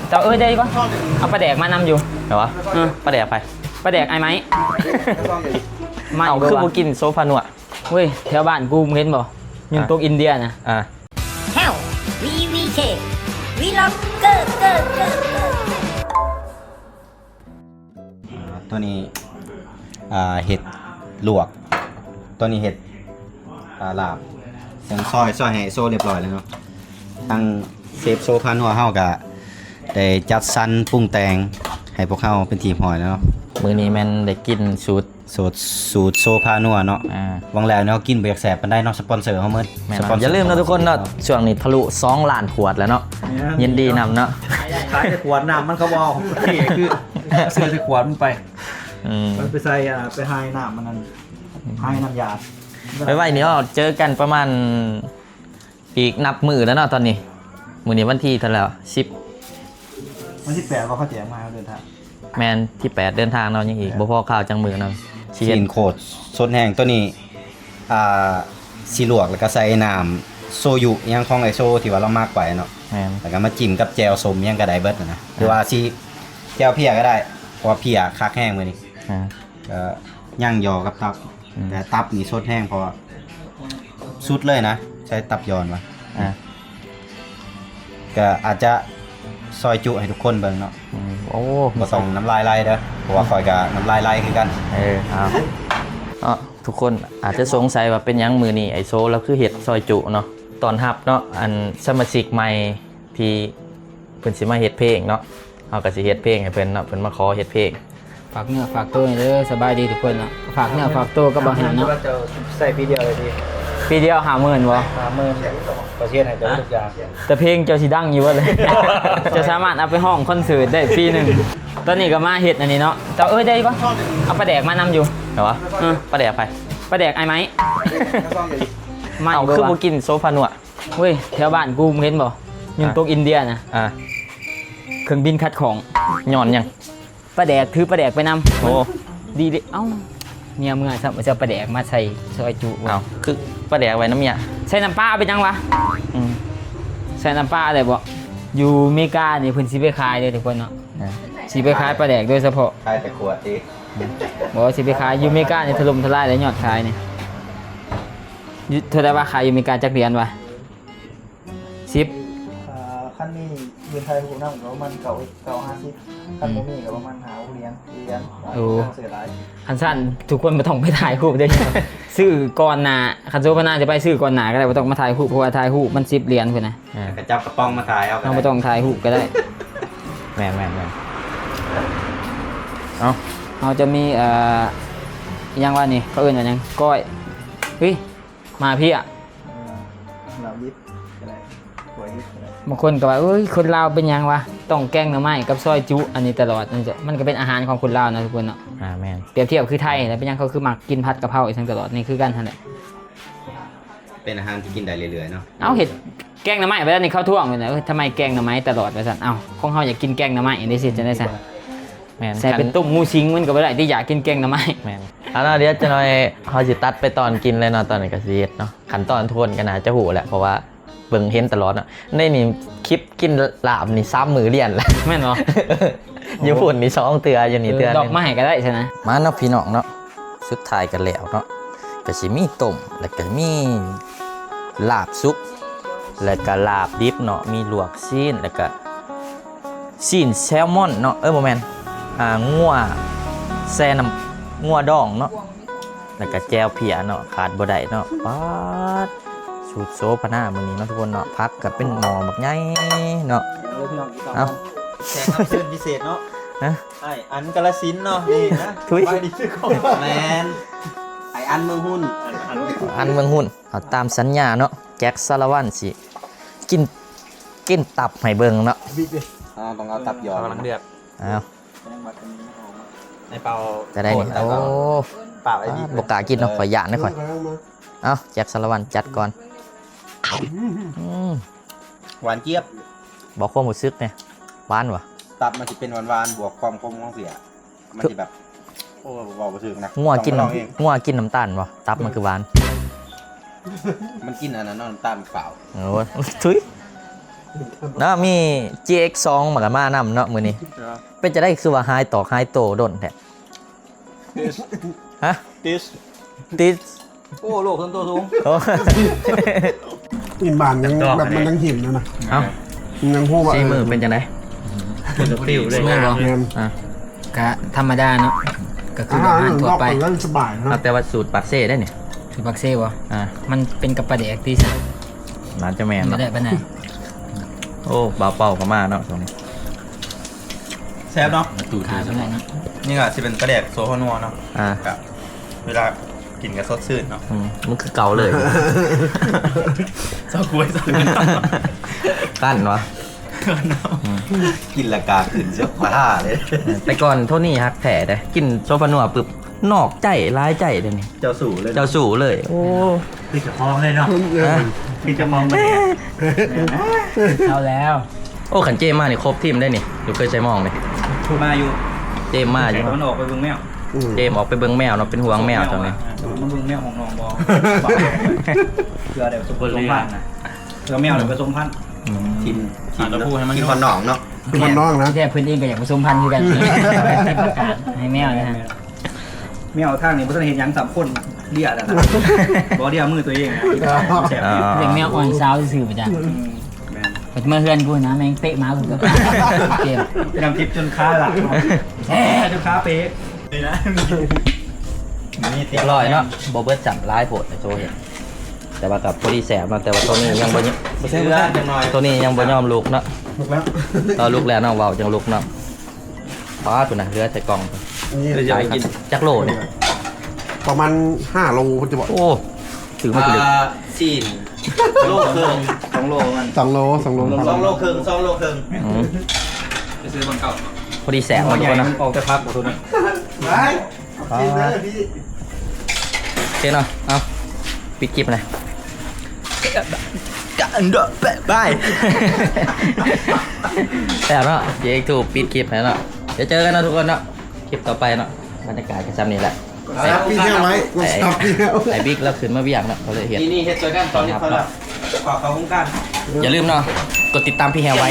ເຈົ້າເອີຍ ໄດ້ບໍ່? ເອົາປາແດກມານຳຢູ່. ແມ່ນຫວາ? ເອີ ປາແດກໃຜ? ປາແດກອ້າຍໄມ້. ເອົ້າ ຄືບໍ່ກິນໂຊພານົວ? ເວີຍ ແຖວບ້ານກູ ມຶງເຫັນບໍ່? ຍຸງຕົກອິນເດຍນະ. ອ່າ ແທ້ວ ວີວີເຄ ວີລັອກເກີ ເກີ ເກີ ເກີ. ອ່າ ຕົວນີ້ ອ່າ ເຮັດລວກ ຕົວນີ້ເຮັດ ອ່າ ລາບ ເຊິ່ງຊອຍ ຊອຍໃຫ້ໂຊລຽບຮ້ອຍແລ້ວເນາະ. ທາງເຊຟໂຊພານົວເຮົາກະໄດ້ຈັດສັນປຸງແຕ່ງໃຫ້ພວກເຮົາເປັນທີ່ຮຽບຮ້ອຍແລ້ວເນາະ. ມື້ນີ້ແມ່ນໄດ້ກິນສູດ ສູດ ສູດໂຊພານົວເນາະ. ອ່າ ຫວັງແລ້ວເນາະ ກິນບໍ່ຢາກແຊບປານໃດເນາະ ສະປອນເຊີເຮົາໝົດ. ແມ່ນ ສະປອນເຊີ ຢ່າລືມເນາະທຸກຄົນເນາະ ຊ່ວງນີ້ທະລຸສອງລ້ານຂວດແລ້ວເນາະ. ແມ່ນ ຍິນດີນຳເນາະ. ຂາຍແຕ່ຂວດນ້ຳມັນ ເຂົາບໍ່ເອົາ ຄືເສືອແຕ່ຂວດມັນໄປ. ອືມ ມັນໄປໃສ່ ອ່າ ໄປຫາຍນ້ຳມັນນັ້ນ ຫາຍນ້ຳຢາ. ໄວໆນີ້ເຮົາເຈີກັນປະມານ ອີກນັບມື້ແລ້ວເນາະຕອນນີ້. ມື້ນີ້ວັນທີເທົ່າໃດແລ້ວ? ສິບ ວັນທີແປດບໍ່ ເຂົາແຈ້ງມາເດີນທາງ. ແມ່ນ ທີແປດເດີນທາງເນາະ ຍັງອີກ ອ່າ ບໍ່ພໍຄາວຈັກມື້ເນາະ. ຊິເຮັດຊີ້ນໂຄດສົດແຮງຕົວນີ້ ອ່າ ຊິລວກແລ້ວກໍໃສ່ນ້ຳໂຊຍຸຫຍັງຂອງໄອໂຊທີ່ວ່າລາວໝັກໄວ້ເນາະ. ແມ່ນ ແລ້ວກໍມາຈິ້ມກັບແຈ່ວສົ້ມຫຍັງກໍໄດ້ເບິດນະ. ອ່າ ຫຼືວ່າຊິແຈ່ວເພຍກໍໄດ້ ເພາະວ່າເພຍຄັກແຮງມື້ນີ້. ອ່າ ກໍຍ່າງຍໍກັບຕັບ. ອືມ ແຕ່ຕັບນີ້ສົດແຮງ ເພາະວ່າສຸດເລີຍນະ. ໃສ່ຕັບຍ້ອນວະ? ອ່າ ກໍອາດຈະຊອຍຈຸໃຫ້ທຸກຄົນເບິ່ງເນາະ. ອືມ ໂອ້ ບໍ່ຕ້ອງນ້ຳລາຍໄຫຼເດີ ເພາະວ່າຂ້ອຍກໍນ້ຳລາຍໄຫຼຄືກັນ. ເອີ ເອົາ ເນາະ ທຸກຄົນອາດຈະສົງໄສວ່າເປັນຫຍັງມື້ນີ້ໄອໂຊລາວຄືເຮັດຊອຍຈຸເນາະ. ຕ້ອນຮັບເນາະ ອັນສະມາຊິກໃໝ່ທີ່ເພິ່ນຊິມາເຮັດເພງເນາະ. ເຮົາກໍຊິເຮັດເພງໃຫ້ເພິ່ນເນາະ ເພິ່ນມາຂໍເຮັດເພງ. ຝາກເນື້ອຝາກໂຕແດ່ເດີ ສະບາຍດີທຸກຄົນເນາະ. ຝາກເນື້ອຝາກໂຕກັບບ່າວແຮມເນາະ. ເຈົ້າໃຊ້ປີດຽວເລີຍຕິ? ປີດຽວຫ້າໝື່ນບໍ່? ຫ້າໝື່ນ ກໍຊິເຮັດໃຫ້ເຈົ້າທຸກຢ່າງ. ແຕ່ເພງເຈົ້າຊິດັງຢູ່ບໍ່ເລີຍ? ເຈົ້າສາມາດເອົາໄປຮ້ອງຄອນເສີດໄດ້ປີໜຶ່ງ. ຕອນນີ້ກໍມາເຮັດອັນນີ້ເນາະ. ເຈົ້າເອີຍ ໄດ້ບໍ່? ເອົາປາແດກມານຳຢູ່. ແມ່ນຫວາ? ເອີ ປາແດກໃຜ? ປາແດກອ້າຍໄມ້. ເອົ້າ ຄືບໍ່ກິນໂຊພານົວ? ເວີຍ ແຖວບ້ານກູ ມຶງເຫັນບໍ່? ຍຸງຕົກອິນເດຍນະ. ອ່າ ເຄື່ອງບິນຂັດຂ້ອງ. ຍ້ອນຫຍັງ? ປາແດກ ຖືປາແດກໄປນຳ. ໂອ້ ດີເດ. ເອົ້າ ເມຍເມືອຊ້ຳ ເອົາປາແດກມາໃສ່ຊອຍຈຸ. ເອົ້າ ຄືປາແດກໄວ້ນຳເມຍ? ໃສ່ນ້ຳປາເປັນຫຍັງວະ? ອືມ ໃສ່ນ້ຳປາໄດ້ບໍ່? ຢູ່ເມການີ້ເພິ່ນຊິໄປຂາຍເດີທຸກຄົນເນາະ. ອ່າ ຊິໄປຂາຍປາແດກໂດຍສະເພາະ. ຂາຍແຕ່ຂວດຕິ? ບໍ່ ຊິໄປຂາຍຢູ່ເມການີ້ ຖະຫຼົ່ມທະລາຍເລີຍຍອດຂາຍນີ້. ຢູ່ເທົ່າໃດວະ? ຂາຍຢູ່ເມກາຈັກຫຼຽນວະ? ສິບ. ອ່າ ຄັນມີຢືນຖ່າຍຮູບນຳກໍປະມານເກົ້າ ເກົ້າຫ້າສິບ ຄັນບໍ່ມີກໍປະມານຫ້າຫົກຫຼຽນ ສີ່ຫຼຽນ. ໂອ້ ເສຍຫຼາຍ. ຄັນຊັ້ນທຸກຄົນບໍ່ຕ້ອງໄປຖ່າຍຮູບເດ້ ຊື້ກ່ອນໜ້າ. ຄັນໂຊພານາຈະໄປຊື້ກ່ອນໜ້າກໍໄດ້ ບໍ່ຕ້ອງມາຖ່າຍຮູບ ເພາະວ່າຖ່າຍຮູບມັນສິບຫຼຽນພຸ້ນນະ. ອ່າ ກໍຈັບກະປ໋ອງມາຖ່າຍເອົາກໍໄດ້ ເຮົາບໍ່ຕ້ອງຖ່າຍຮູບກໍໄດ້. ແມ່ນໆໆ. ເອົ້າ ເຮົາຈະມີ ເອີ ອີຫຍັງວະນີ້ ເຂົາເອີ້ນວ່າຫຍັງ? ກ້ອຍ ເຮີ້ຍ ມາເພຍ ເອີ ລາບດິບກໍໄດ້ ກ້ອຍດິບກໍໄດ້. ບາງຄົນກໍວ່າ ເອີຍ ຄົນລາວເປັນຫຍັງວະ ຕ້ອງແກງໜໍ່ໄມ້ກັບຊອຍຈຸອັນນີ້ຕະຫຼອດ. ມັນຈະ ມັນກໍເປັນອາຫານຂອງຄົນລາວເນາະທຸກຄົນເນາະ. ອ່າ ແມ່ນ. ປຽບທຽບຄືໄທຫັ້ນແຫຼະ ເປັນຫຍັງເຂົາຄືມັກກິນຜັດກະເພາອີ່ຫຍັງຕະຫຼອດ ນີ້ຄືກັນຫັ້ນແຫຼະ. ເປັນອາຫານທີ່ກິນໄດ້ເລື້ອຍໆເນາະ. ເອົ້າ ເຮັດແກງໜໍ່ໄມ້ໄວ້ແລ້ວນີ້ ເຂົາທວງຢູ່ນະ ເອີຍ ທຳໄມແກງໜໍ່ໄມ້ຕະຫຼອດ ວ່າຊັ້ນ. ເອົ້າ ຂອງເຮົາຢາກກິນແກງໜໍ່ໄມ້ເດ້ ຊິເຮັດຈັ່ງໃດຊັ້ນ? ແມ່ນ ໃສ່ເປັນຕົ້ມງູສິງ ມັນກໍບໍ່ໄດ້ຕິ ຢາກກິນແກງໜໍ່ໄມ້. ແມ່ນ. ເອົາເນາະ ດຽວຈັກໜ່ອຍເຮົາຊິຕັດໄປຕອນກິນເລີຍເນາະ. ຕອນນີ້ກໍຊິເຮັດເນາະ ຂັ້ນຕອນທຸກຄົນກໍໜ້າຈະຮູ້ແຫຼະ ເພາະວ່າເບິ່ງເຫັນຕະຫຼອດເນາະ. ໃນນີ້ຄລິບກິນລາບນີ້ສາມມື້ລຽນແລ້ວ ແມ່ນບໍ່? ຢູ່ພຸ້ນນີ້ສອງເທື່ອ ຢູ່ນີ້ເທື່ອໜຶ່ງ. ດອກໄມ້ກໍໄດ້ຊັ້ນນະ. ມາເນາະພີ່ນ້ອງເນາະ ສຸດທ້າຍກໍແລ້ວເນາະ. ກໍຊິມີຕົ້ມ ແລ້ວກໍມີລາບສຸກ ແລ້ວກໍລາບດິບເນາະ ມີລວກຊີ້ນ ແລ້ວກໍ ຊີ້ນແຊລມອນເນາະ ເອີ ບໍ່ແມ່ນ ອ່າ ງົວແຊ່ນ້ຳ ງົວດອງເນາະ ແລ້ວກະແຈ່ວເພຍເນາະ ຂາດບໍ່ໄດ້ເນາະ. ປາດ ສູດໂຊພະນາມື້ນີ້ເນາະທຸກຄົນເນາະ. ຜັກກະເປັນໝໍ້ບັກໃຫຍ່ເນາະ. ເອົາ ແຂກຮັບເຊີນພິເສດເນາະ. ຮະ? ອ້າຍອັນກາລະສິນເນາະ ນີ້ນະ. ທຸຍ ສະບາຍດີ. ແມ່ນ ອ້າຍອັນເມືອງຮຸນ ອັນເມືອງຮຸນ. ເອົາຕາມສັນຍາເນາະ ແຈັກສາລະວັນຊິກິນ ກິນຕັບໃຫ້ເບິ່ງເນາະ. ເຮົາຕ້ອງເອົາຕັບຢອນ ເຮົາກຳລັງເລືອກ. ເອົາ ໃຫ້ເປົ່າ ຈະໄດ້ນີ້. ໂອ້ ປາກໄວ້ ບໍ່ກ້າກິນເນາະ ຂ້ອຍຢ້ານເດ້ຂ້ອຍ. ເອົາ ແຈັກສາລະວັນຈັດກ່ອນ. ອືມ ຫວານຈຽບ. ບອກຄວາມຮູ້ສຶກແດ່ ຫວານຫວາ? ຕັບມັນຊິເປັນຫວານໆ ບວກຄວາມຂົມຂອງເພຍ. ມັນຊິແບບ ໂອ້ ເວົ້າບໍ່ຖືກນະ. ງົວກິນ ງົວກິນນ້ຳຕານບໍ່? ຕັບມັນຄືຫວານ. ມັນກິນອັນນັ້ນເນາະ ນ້ຳຕານເປົ່າ. ໂອ້ຍ ທຸຍ. ເນາະ ມີ ຈີເອັກສອງ ມັນກໍມານຳເນາະມື້ນີ້. ເປັນຈັ່ງໃດຄືວ່າຫາຍຕອກຫາຍໂຕດົນແທ້? ຮະ? ຕິດ ໂອ້ ໂລກສ່ວນຕົວສູງ. ໂອ້ ອີ່ບ້ານຍັງແບບມັນຍັງເຫັນຢູ່ນະ. ເອົ້າ ມັນຍັງຮູ້ວ່າ ຊີມືເປັນຈັ່ງໃດ? ເປັນຟິວເລີຍ. ແມ່ນ ອ່າ ກະທຳມະດາເນາະ ກະຄືອາຫານທົ່ວໄປ ສະບາຍເນາະ. ແຕ່ວ່າສູດປາກເຊໄດ໋ນີ້. ຄືປາກເຊບໍ່? ອ່າ ມັນເປັນກັບປາແດກຕິຊະ. ໜ້າຈະແມ່ນ ບໍ່ໄດ້ປານໃດ. ໂອ້ ບ່າວເປົ້າກໍມາເນາະຊ່ວງນີ້. ແຊບເນາະ ມາຕູດ ຂາຍບໍ່ໄດ້ເນາະ. ນີ້ກໍຊິເປັນປາແດກໂຊໂຄນົວເນາະ. ອ່າ ກະເວລາກິນກໍສົດຊື່ນເນາະ. ອືມ ມັນຄືເກົ່າເລີຍ. ເຊົາກ້ວຍ ເຊົາກ້ວຍ ກັ້ນວະ. ກິນລະກາຂຶ້ນເສຍຟ້າເລີຍ. ແຕ່ກ່ອນໂທນີ້ຮັກແທ້ເດ້ ກິນໂຊໂຄນົວປຶບ ນອກໃຈຫຼາຍໃຈເດນີ້. ເຈົ້າສູ່ເລີຍ ເຈົ້າສູ່ເລີຍ. ໂອ້ ຄືເຈົ້າຂອງເລີຍເນາະ. ເອີ ຄືເຈົ້າຂອງເລີຍ. ເອົາແລ້ວ. ໂອ້ ຄັນເຈມມານີ້ຄົບທີມໄດ໋ນີ້ ຢູ່ເຄີຍໃສ່ມອງນີ້. ມາຢູ່ ເຈມມາຢູ່. ແຕ່ມັນອອກໄປເບິ່ງແມວ. ອືມ ເຈມອອກໄປເບິ່ງແມວເນາະ ເປັນຫ່ວງແມວຕອນນີ້. ມາເບິ່ງແມວຂອງນ້ອງບໍ່ ເພື່ອໄດ້ປະສົມພັນນະ. ແລ້ວແມວໄດ້ປະສົມພັນ. ອືມ ທີມ ທີມ ທີມຂອງນ້ອງເນາະ. ຄືມັນນ້ອງນະ ແທ້ເພິ່ນເອງກໍຢາກປະສົມພັນຄືກັນ. ຕິດປະກາດໃຫ້ແມວນະ. ແມວທາງນີ້ບໍ່ທັນເຮັດຫຍັງສາມຄົນ ເລຍແລ້ວນະ. ບໍ່ເລຍມືຕົວເອງນະ. ແຊບ. ອ່າ ລ້ຽງແມວອ່ອນສາວຊື່ໆ ປະຈະ. ອືມ ແມ່ນ. ໄປເມືອເຮືອນກູນະ ແມ່ງເຕະໝາກູກໍເຈັບ. ນ້ຳທິບຈົນຂາຫຼາຍ ແທ້ ຈົນຂາເປ. ນີ້ນະ ນີ້ຕິດ ຮຽບຮ້ອຍເນາະ. ບໍ່ເບິດຊ້ຳ ຫຼາຍໂພດ ໂຊເຮັດ. ແຕ່ວ່າກໍພໍດີແຊບເນາະ. ແຕ່ວ່າໂຕນີ້ຍັງບໍ່ຍ- ບໍ່ແຊບ ໂຕນີ້ຍັງບໍ່ຍອມລຸກເນາະ. ລຸກແລ້ວ ເອີ ລຸກແລ້ວເນາະ ເວົ້າຈັ່ງລຸກເນາະ. ປາດ ພຸ້ນນະ ເຫຼືອໃສ່ກ່ອງ. ນີ້ ຈັກໂລນີ້? ປະມານຫ້າໂລພຸ້ນຈະບອກ. ໂອ້ ຖືມາຄື ອ່າ ສີ່ໂລເຄິ່ງ ສອງໂລມັນ ສອງໂລ ສອງໂລ ສອງໂລເຄິ່ງ ສອງໂລເຄິ່ງ. ອືມ ໄປຊື້ບ່ອນເກົ່າ. ພໍດີແຊບເນາະ ທຸກຄົນເນາະ. ອອກແຕ່ຜັກບໍ່ທຸກຄົນ. ໄປ ອ່າ ໂອເຄເນາະ. ເອົາ ປິດຄລິບນະ. ບາຍບາຍ. ແລ້ວເນາະ ເຈເອັກທູ ປິດຄລິບໃຫ້ເນາະ. ດຽວເຈີກັນເນາະທຸກຄົນເນາະ ຄລິບຕໍ່ໄປເນາະ. ບັນຍາກາດກໍຊ່ຳນີ້ແຫຼະ. ກດຊັບປີແຮງໄວ້ ກດຊັບປີແຮງ. ໄອ້ບິກລາວຂຶ້ນມາວຽກເນາະ ກໍເລີຍເຮັດ ນີ້ ນີ້ເຮັດຊ່ວຍກັນຕອນນີ້ ເຂົາລະ ຝາກເຂົ້າໂຄງການ. ຢ່າລືມເນາະ ກົດຕິດຕາມພີ່ແຮງໄວ້.